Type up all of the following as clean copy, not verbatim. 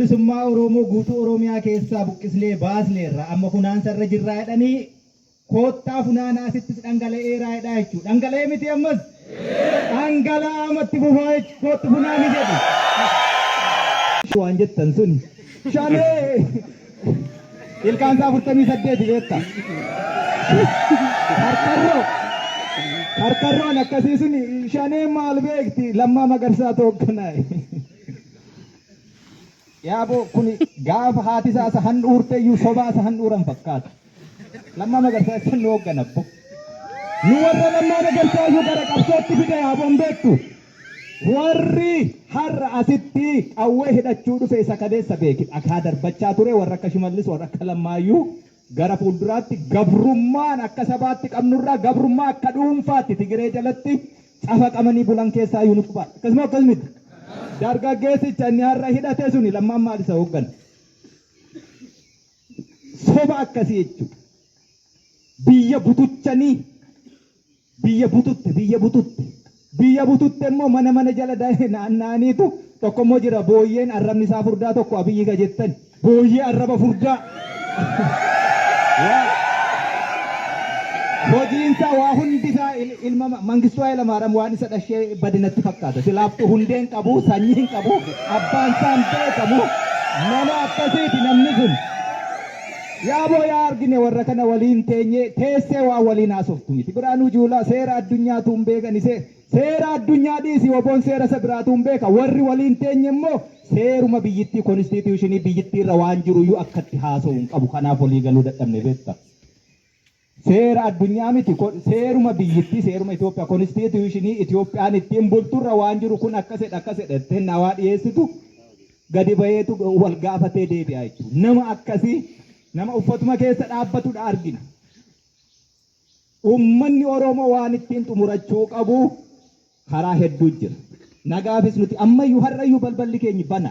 Bilisummaa Oromoo guutuu Oromiyaa keessaa buqqisnee baasneerra, amma funaansa irra jirraa jedhanii, koottaa funaanaa, asittis dhangala'eeraa jedhaa jechuudha. Dhangala'ee miti, ammas dhangala'aamatti fufaa jechuudha. Koottu funaani jedhu. Waan jettan sun shanee ilkaan isaa 48 beekta. Karkarroo karkarroon akkasii sun shanee maal beekti? Lammaa Magarsaa toogganaaye. Yaaboo, kun gaafa haati isaa isa handhuurte iyyuu sobaa isa handhuuran fakkaata. Lammaa Magarsaa isa nu hooggana abbo. Nu warra Lammaa Magarsaa iyyuu gara qabsootti fide yaaboon beektu. Warri har'a asitti qawwee hidhachuu dhufe isa kaleessa beeki dhakaa darbachaa ture, warra akka Shimallis, warra akka Lammaayyuu gara fuulduraatti gabrummaan akka sabaatti qabnurraa gabrummaa akka dhuunfaatti Tigiree jalatti cafaqamanii bulan keessaa iyyuu nu qubaadha. Akkasuma akkas miti. Dargaggeessicha inni har'a hidhate suni Lammaan maal isa hooggana? Soba akkasii jechuudha. Biyya butuchanii, biyya bututte, biyya bututte. Biyya bututte immoo mana mana jala naanna'aniitu tokko immoo jira, booyyeen arrabni isaa furdaa tokko Abiyyi ka jettan. Booyyee arraba furdaa. Hojiinsaa waa hundi isaa ilma Mangistuu Hayilamaariyaam waan isa dhashee badinatti fakkaata. Silaaftuu hundeen qabu, sanyii hin qabu, abbaan isaa hin beekamu. Nama akkasiiti namni sun. Yaaboo, yaa argine, warra kana waliin teenyee teessee waan waliin haasoftu miti. Biraanuu Juulaa seera addunyaatu hin beekani. Seera addunyaa dhiisi, woboon seera isa biraatu hin beeka. Warri waliin teenye immoo seeruma biyyittii, constitutionii biyyittii irra waan jiru iyyuu akkatti haasa'u hin qabu. Kanaaf walii galuu dadhabne beekta. Seera addunyaa miti, seeruma biyyittii, seeruma Itoophiyaa, constitutionii Itoophiyaan ittiin bulturra waan jiru kun akkasidha akkasidha jettee nawaa dhiyeessitu gadi baheetu wal gaafatee deebi'a jechuudha. Nama akkasii, nama uffatuma keessa dhaabbatudha argina. Uummanni Oromoo waan ittiin xumurachuu qabu karaa hedduu jira. Nagaafis nuti ammayyuu har'ayyuu balballi keenyi bana.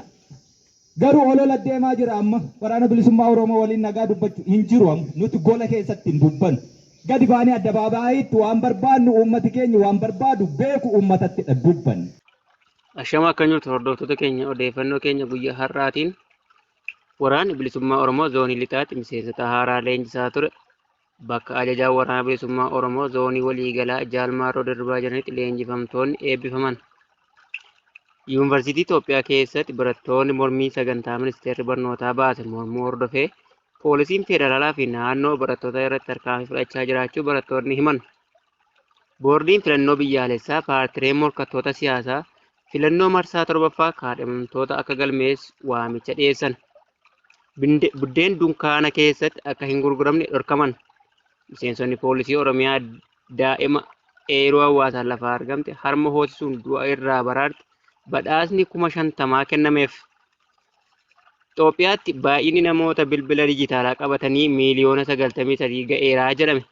Garuu olola deemaa jira, amma Waraana Bilisummaa Oromoo waliin nagaa dubbachuu hin jiru, amma nuti gola keessatti hin dubbannu. Gadi baanee addabaabayiitti waan barbaannu, uummati keenya waan barbaadu beeku, uummatattidha dubbanne. Ashama, akkam jirtu hordoftoota keenya? Odeeffannoo keenya guyyaa har'aatiin Waraanni Bilisummaa Oromoo Zoonii Lixaatti miseensota haaraa leenjisaa ture. Bakka ajajaa Waraana Bilisummaa Oromoo Zoonii Waliigalaa Jaal Marroo Dirribaa jiranitti leenjifamtoonni eebbifaman. Yuunivarsiitii Itoophiyaa keessatti barattoonni mormii sagantaa ministeerri barnootaa baase mormuu hordofee poolisiin federaalaa fi naannoo barattoota irratti tarkaanfii fudhachaa jiraachuu barattoonni himan. Boordiin filannoo biyyaalessaa paartileen morkattoota siyaasaa filannoo marsaa torbaffaa kaadhimamtoota akka galmeessu waamicha dhiyeessan. Buddeen dunkaana keessatti akka hin gurguramne dhorkaman. Miseensonni poolisii Oromiyaa daa'ima eeruu hawaasaan lafaa argamte harma hoosisuun du'a irraa baraarte badhaasni 50,000 kennameef. Itoophiyaatti baay'inni namoota bilbila dijitaalaa qabatanii miiliyoona 93 ga'eeraa jedhame.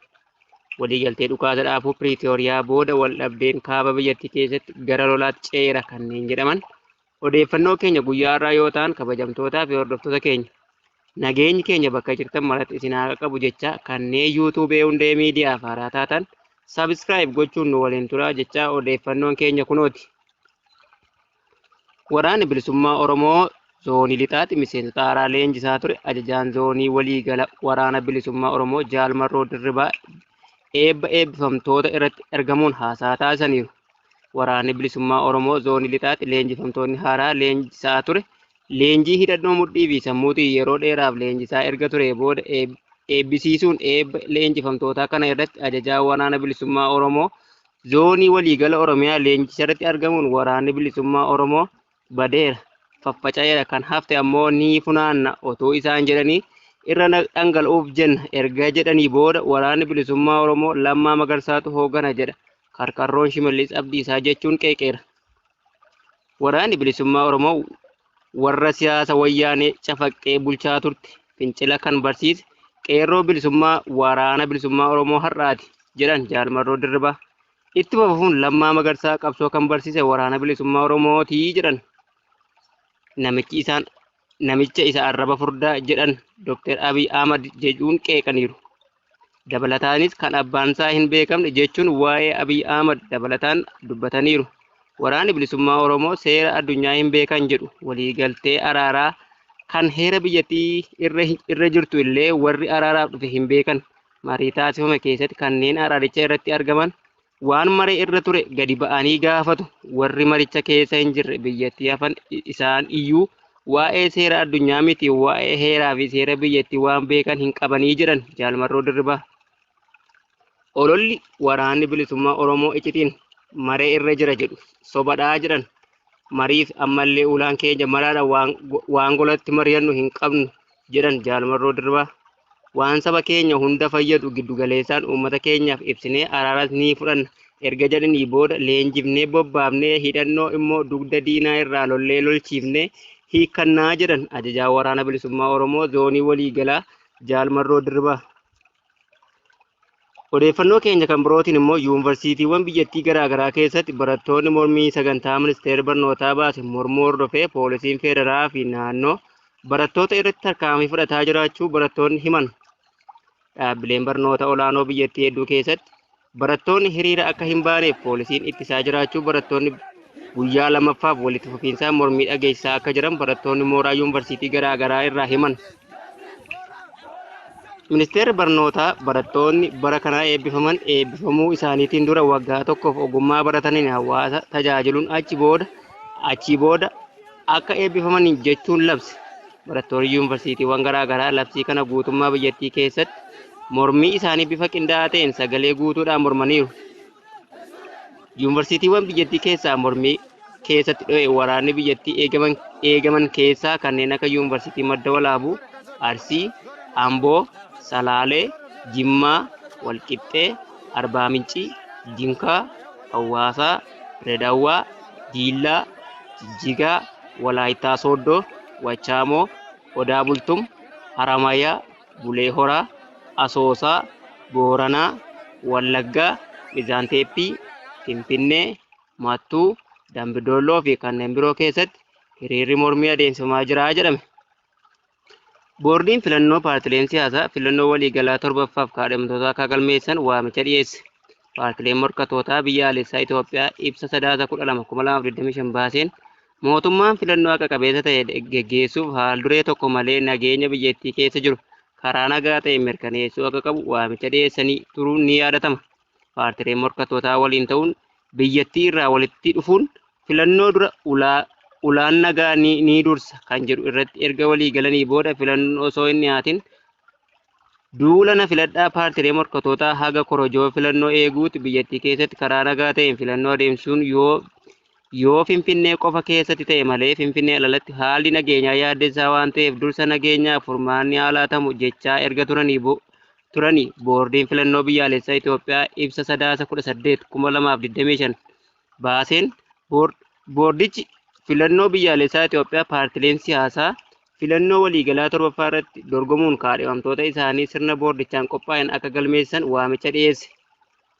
Waliigaltee dhukaasa dhaabuu Piriitooriyaa booda wal dhabdeen kaaba biyyattii keessatti gara lolaatti ce'eera kanneen jedhaman odeeffannoo keenya guyyaa har'aa yoo ta'an, kabajamtootaa fi hordoftoota keenya, nageenyi keenya bakka jirtan maratti isin haa qaqqabu jecha, kanneen YouTube Hundee Miidiyaaf haaraa taatan subscribe gochuun nu waliin turaa jecha, odeeffannoon keenya kunooti. Waraanni Bilisummaa Oromoo Zoonii Lixaatti miseensota haaraa leenjisaa ture. Ajajaan zoonii waliigala Waraana Bilisummaa Oromoo Jaal Marroo Dirribaa eebba eebbifamtoota irratti argamuun haasaa taasisaniiru. Waraanni Bilisummaa Oromoo Zoonii Lixaatti leenjifamtoonni haaraa leenjisaa ture leenjii hidhannoo mudhii fi sammuutiin yeroo dheeraaf leenjisaa erga ture booda eebbisiisuun, eebba leenjifamtootaa kana irratti ajajaa Waraana Bilisummaa Oromoo Zoonii waliigala Oromiyaa leenjicha irratti argamuun, "Waraanni Bilisummaa Oromoo badeera, faffaca'eera, kan hafte ammoo ni funaanna otuu isaan jedhanii irra dhangala'uuf jenna" erga jedhanii booda, "Waraanni Bilisummaa Oromoo Lammaa Magarsaatu hooggana jedha karkarroon Shimallis Abdiisaa" jechuun qeeqeera. Waraanni Bilisummaa Oromoo warra siyaasa Wayyaanee cafaqqee bulchaa turte fincila kan barsiise qeerroo bilisummaa Waraana Bilisummaa Oromoo har'aati jedhan Jaal Marroo Dirribaa. Itti fufuun, "Lammaa Magarsaa qabsoo kan barsiise Waraana Bilisummaa Oromootii" jedhan. Namichi isaan namicha isa arraba furdaa jedhan Dr. Abiy Ahmad jedhuun qeeqaniiru. Dabalataanis kan abbaan isaa hin beekamne jechuun waa'ee Abiy Ahmad dabalataan dubbataniiru. Waraanni Bilisummaa Oromoo seera addunyaa hin beekan jedhu, waliigaltee araaraa Kan heera biyyattii irra jirtu illee warri araaraaf dhufe hin beekan. Marii taasifame keessatti kanneen araaricha irratti argaman waan maree irra ture gadi ba'anii gaafatu. Warri maricha keessa hin jirre biyyattii hafan isaan iyyuu waa'ee seera addunyaa miti, waa'ee heeraa fi seera biyyattii waan beekan hin qabanii jedhan Jaal Marroo Dirribaa. Ololli waraanni bilisummaa Oromoo icitiin maree irra jira jedhu sobadhaa jedhan. Mariif ammallee ulaan keenya maraadha, waan golatti mari'annu hin qabnu jedhan Jaal Marroo Dirribaa. Waan saba keenya hunda fayyadu giddugaleessaan uummata keenyaaf ibsinee araaras ni fudhanna erga jedhanii booda, leenjifnee bobbaafnee, hidhannoo immoo dugda diinaa irraa lollee lolchiifnee hiikkannaa jedhan ajajaa waraana bilisummaa Oromoo zoonii waliigalaa Jaal Marroo Dirribaa. Odeeffannoo keenya kan birootiin immoo, yuunivarsiitiiwwan biyyattii garaagaraa keessatti barattoonni mormii sagantaa ministeerri barnootaa baase mormuu hordofee poolisiin federaalaa fi naannoo barattoota irratti tarkaanfii fudhataa jiraachuu barattoonni himan. Dhaabbileen barnoota olaanoo biyyattii hedduu keessatti barattoonni hiriira akka hin baaneef poolisiin ittisaa jiraachuu, barattoonni guyyaa lamaffaaf walitti fufiinsaan mormii dhageessisaa akka jiran barattoonni mooraa yuunivarsiitii garaagaraa irraa himan. Ministeerri barnootaa barattoonni bara kana eebbifaman eebbifamuu isaaniitiin dura waggaa tokkoof ogummaa barataniin hawaasa tajaajiluun achi booda akka eebbifaman jechuun labse. Barattoonni yuunivarsiitiiwwan garaagaraa labsii kana guutummaa biyyattii keessatti mormii isaanii bifa qindaa'aa ta'een sagalee guutuudhaan mormaniiru. Yuunivarsiitiiwwan biyyattii keessaa mormii keessatti dho'e waraanni biyyattii eegaman keessaa kanneen akka Yuunivarsiitii Madda Walaabuu, Arsii, Amboo, Salaalee, Jimmaa, Walqixxee, Arbaa Mincii, Jinkaa, Hawaasaa, Dirre, Diillaa, Jijjigaa, Walaayittaa Sooddoo, Wachaamoo, Odaa Bultum, Haramayaa, Bulee Horaa, Asoosaa, Booranaa, Wallaggaa, Mizaan Teeppii, Finfinnee, Mattuu, Dambidolloo fi kanneen biroo keessatti hiriirri mormii adeemsifamaa jira jedhame. Boordiin filannoo paartileen siyaasaa filannoo waliigalaa torbaffaaf kaadhimtoota akka galmeessan waamicha dhiyeesse. Paartileen morkattootaa biyyaalessaa Itoophiyaa ibsa Sadaasa 12, 2025 baaseen, mootummaan filannoo haqa qabeessa ta'e geggeessuuf haal duree tokko malee nageenya biyyattii keessa jiru karaa nagaa ta'e mirkaneessuu akka qabu waamicha dhiyeessanii turuun ni yaadatama. Paartileen morkattootaa waliin ta'uun biyyattii irraa walitti dhufuun filannoo dura ulaan nagaa ni dursa kan jedhu irratti erga walii galanii booda, filannoon osoo hin dhiyaatin duula na filadhaa paartilee morkattootaa haga korojoo filannoo eeguutti biyyattii keessatti karaa nagaa ta'een filannoo adeemsisuun yoo Finfinnee qofa keessatti ta'e malee Finfinnee alatti haalli nageenyaa yaaddessaa waan ta'eef dursa nageenyaaf furmaanni haa laatamu jechaa erga turanii, boordiin filannoo biyyaalessaa Itoophiyaa ibsa Sadaasa 18, 2025 baaseen, boordichi filannoo biyyaalessaa Itoophiyaa paartileen siyaasaa filannoo waliigalaa torbaffaa irratti dorgomuun kaadhimamtoota isaanii sirna boordichaan qophaa'een akka galmeessan waamicha dhiyeesse.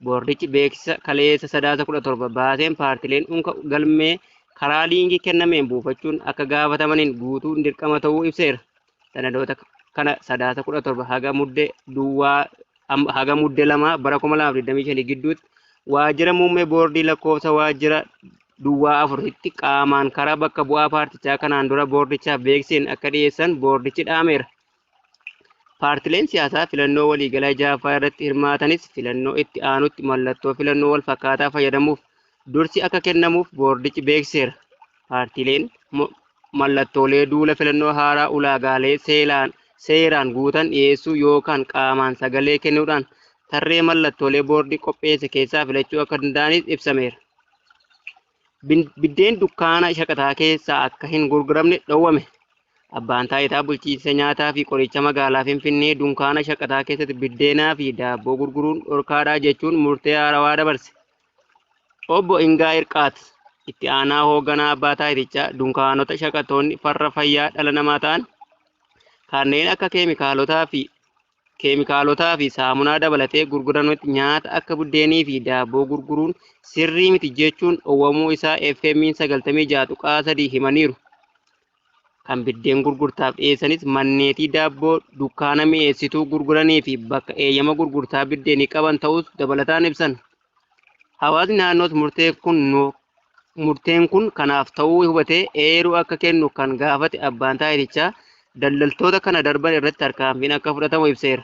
Boordichi beeksisa kaleessa Sadaasa 17 baaseen paartileen unka galmee karaa liinkii kennameen buufachuun akka gaafatamaniin guutuun dirqama ta'uu ibseera. Sanadoota kana Sadaasa 17 haga Mudde duwwaa haga Mudde 2 bara 2025 gidduutti waajjira muummee boordii lakkoofsa waajjira duwwaa 4tti qaamaan karaa bakka bu'aa paartichaa kanaan dura boordichaaf beeksiseen akka dhiyeessan boordichi dhaameera. Paartileen siyaasaa filannoo waliigalaa ja'affaa irratti hirmaatanis filannoo itti aanutti mallattoo filannoo wal fakkaataa fayyadamuuf dursi akka kennamuuf boordichi beeksiseera. Paartileen mallattoolee duula filannoo haaraa ulaagaalee seeraan guutan dhiyeessuu yookaan qaamaan sagalee kennuudhaan tarree mallattoolee boordii qopheesse keessaa filachuu akka danda'anis ibsameera. Biddeen dukkaana shaqaxaa keessaa akka hin gurguramne dhowwame. Abbaan taayitaa bulchiinsa nyaataa fi qoricha magaalaa Finfinnee dunkaana shaqaxaa keessatti biddeenaa fi daabboo gurguruun dhorkaadhaa jechuun murtee haarawaa dabarse. Obbo Ingaa Hirqaat, itti aanaa hoogganaa abbaa taayitichaa, dunkaanota shaqaxoonni farra fayyaa dhala namaa ta'an kanneen akka keemikaalotaa fi saamunaa dabalatee gurguranutti nyaata akka buddeenii fi daabboo gurguruun sirrii miti jechuun dhowwamuu isaa FM 96.3 himaniiru. Kan biddeen gurgurtaaf dhiyeessanis manneetii daabboo, dukkaana mi'eessituu gurguranii fi bakka eeyyama gurgurtaa biddeenii qaban ta'us dabalataan ibsan. Hawaasni naannoos murteen kun kanaaf ta'uu hubatee eeruu akka kennu kan gaafate abbaan taayitichaa, daldaltoota kana darban irratti tarkaanfiin akka fudhatamu ibseera.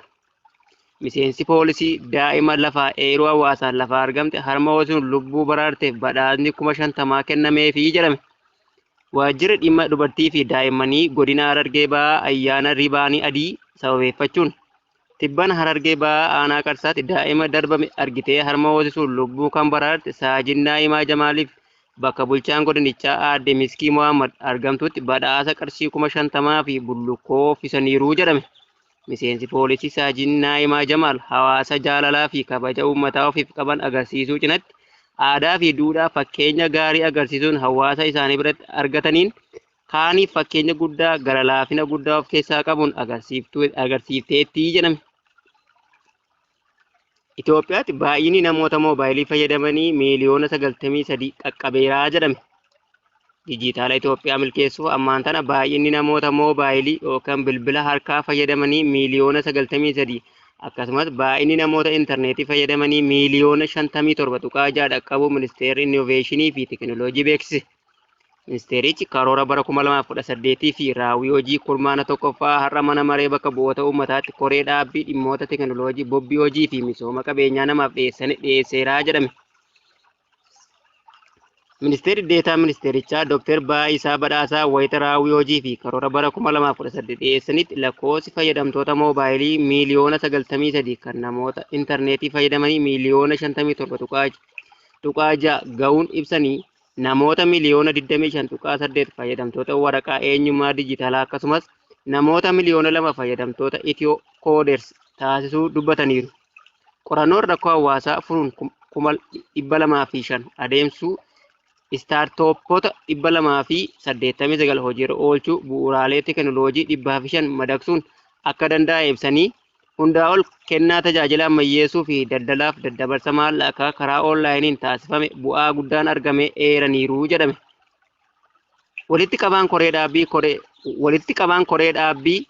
Miseensi poolisii daa'ima lafaa eeruu hawaasaan lafaa argamte harma hoosisuun lubbuu baraarteef badhaasni 50,000 kennameefii jedhame. Waajjirri dhimma dubartii fi daa'immanii godina Harargee Bahaa ayyaana Ribaanii Adii sababeeffachuun tibbana Harargee Bahaa aanaa Qarsaatti daa'ima darbame argitee harma hoosisuun lubbuu kan baraarte Saajin Naa'imaa Jamaaliif bakka bulchaan godinichaa aadde Miskii Mohaammed argamtutti badhaasa qarshii 50,000 fi bullukkoo uffisaniiru jedhame. Miseensi poolisii Saajin Naa'imaa Jamaal hawaasa jaalalaa fi kabaja uummataa ofiif qaban agarsiisuu cinatti aadaa fi duudhaa fakkeenya gaarii agarsiisuun hawaasa isaanii biratti argataniin kaaniif fakkeenya guddaa gara laafina guddaa of keessaa qabuun agarsiifteetti jedhame. Itoophiyaatti baay'inni namoota moobaayilii fayyadamanii miiliyoona 93 qaqqabeeraa jedhame. Dijitaala Itoophiyaa milkeessuuf ammaan tana baay'inni namoota moobaayilii yookaan bilbila harkaa fayyadamanii miiliyoona 93, akkasumas baay'inni namoota intarneetii fayyadamanii miiliyoona 57.6 dhaqqabuu ministeerri Innoveeshinii fi Teekinooloojii beeksise. Ministeerichi karoora bara 2018 fi raawwii hojii kurmaana tokkoffaa har'a mana maree bakka bu'oota uummataatti koree dhaabbii dhimmoota teekinooloojii, bobbii hojii fi misooma qabeenyaa namaaf dhiyeesseeraa jedhame. Ministeerri Deetaa Ministeerichaa Dr. Baayisaa Badhaasaa wayita raawwii hojii fi karoora bara 2018 dhiyeessanitti lakkoofsi fayyadamtoota moobaayilii miiliyoona 93 kan namoota intarneetii fayyadamanii miiliyoona 57.6 ga'uun ibsanii, namoota miiliyoona 25.8 fayyadamtoota waraqaa eenyummaa dijitaalaa akkasumas namoota miiliyoona 2 fayyadamtoota Itiyoo Kooders taasisuu dubbataniiru. Qorannoon rakkoo hawaasaa furuun 205,000 adeemsuu, istaartooppota 289 hojiirra oolchuu, bu'uuraalee teekinooloojii 105 madaqsuun akka danda'ame ibsanii, hundaa ol kennaa tajaajila ammayyeessuu fi daldalaaf daddabarsa maallaqaa karaa oonlaayiniin taasifame bu'aa guddaan argame eeraniiru jedhame. Walitti qabaan koree dhaabbii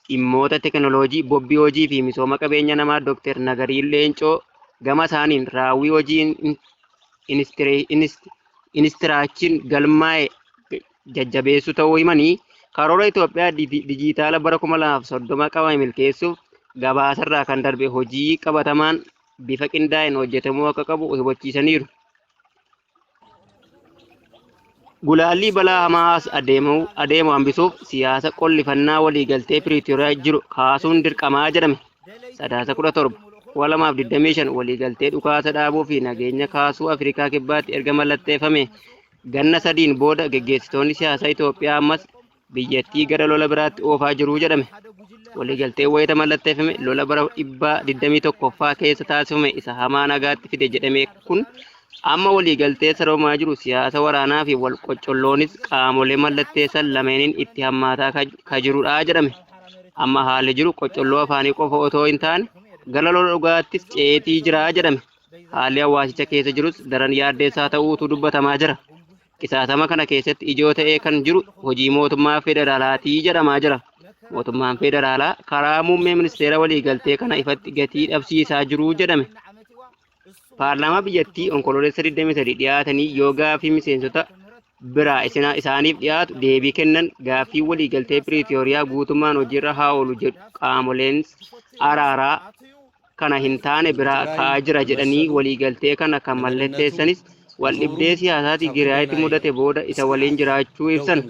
dhimmoota teekinooloojii, bobbii hojii fi misooma qabeenya namaa Dr. Nagarii Leencoo gama isaaniin raawwii hojii inistiraachin galmaa'e jajjabeessuu ta'uu himanii, karoora Itoophiyaa dijitaala bara 2030 qabame milkeessuuf gabaasarraa kan darbe hojii qabatamaan bifa qindaa'een hojjetamuu akka qabu hubachiisaniiru. Gulaallii balaa hamaa as adeemu hambisuuf siyaasa qollifannaa waliigaltee Piriitooriyaa jiru kaasuun dirqamaa jedhame. Sadaasa 17, 2025 waliigaltee dhukaasa dhaabuu fi nageenya kaasuu Afrikaa Kibbaatti erga mallatteeffame ganna 3n booda geggeessitoonni siyaasaa Itoophiyaa ammas biyyattii gara lola biraatti oofaa jiru jedhame. Waliigalteen wayita mallatteeffame lola bara dhibbaa 21ffaa keessa taasifame isa hamaa nagaatti fide jedhame kun amma waliigaltee sarbamaa jiru siyaasa waraanaa fi wal qoccolloonis qaamolee mallatteessan lameeniin itti hammaataa ka jirudha jedhame. Amma haalli jiru qoccolloo afaanii qofa otoo hin taane gara lola dhugaattis ceetii jira jedhame. Haalli hawaasicha keessa jirus daran yaaddeessaa ta'uutu dubbatamaa jira. Qisaasama kana keessatti ijoo ta'ee kan jiru hojii mootummaa federaalaatii jedhamaa jira. Mootummaan federaalaa karaa muummee ministeera waliigaltee kana ifatti gatii dhabsiisaa jiru jedhame. Paarlaamaa biyyattii Onkoloolessa 23 dhiyaatanii yoo gaaffii miseensota biraa isaaniif dhiyaatu deebii kennan gaaffii waliigaltee Piriitooriyaa guutummaan hojiirra haa oolu jedhu qaamoleen araaraa kana hin taane biraa ka'aa jira jedhanii, waliigaltee kana kan mallatteessanis waldhibdee siyaasaa Tigraayitti mudate booda isa waliin jiraachuu ibsan.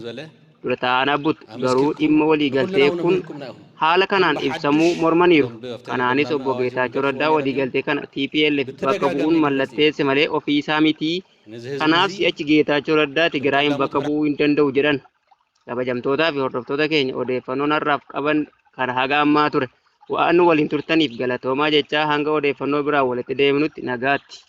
Dura ta'an Abbut garuu dhimma waliigaltee kun haala kanaan ibsamuu mormaniiru. Kanaanis obbo Geetaachoo Raddaa waliigaltee kana TPLF bakka bu'uun mallatteesse malee ofii isaa mitii. Kanaaf si'achi Geetaachoo Raddaa Tigraayin bakka bu'uu hin danda'u jedhan. Kabajamtootaa fi hordoftoota keenya, odeeffannoon har'aaf qaban kan haga ammaa ture. Waan nu waliin turtaniif galatoomaa jechaa, hanga odeeffannoo biraan walitti deebinutti nagaatti.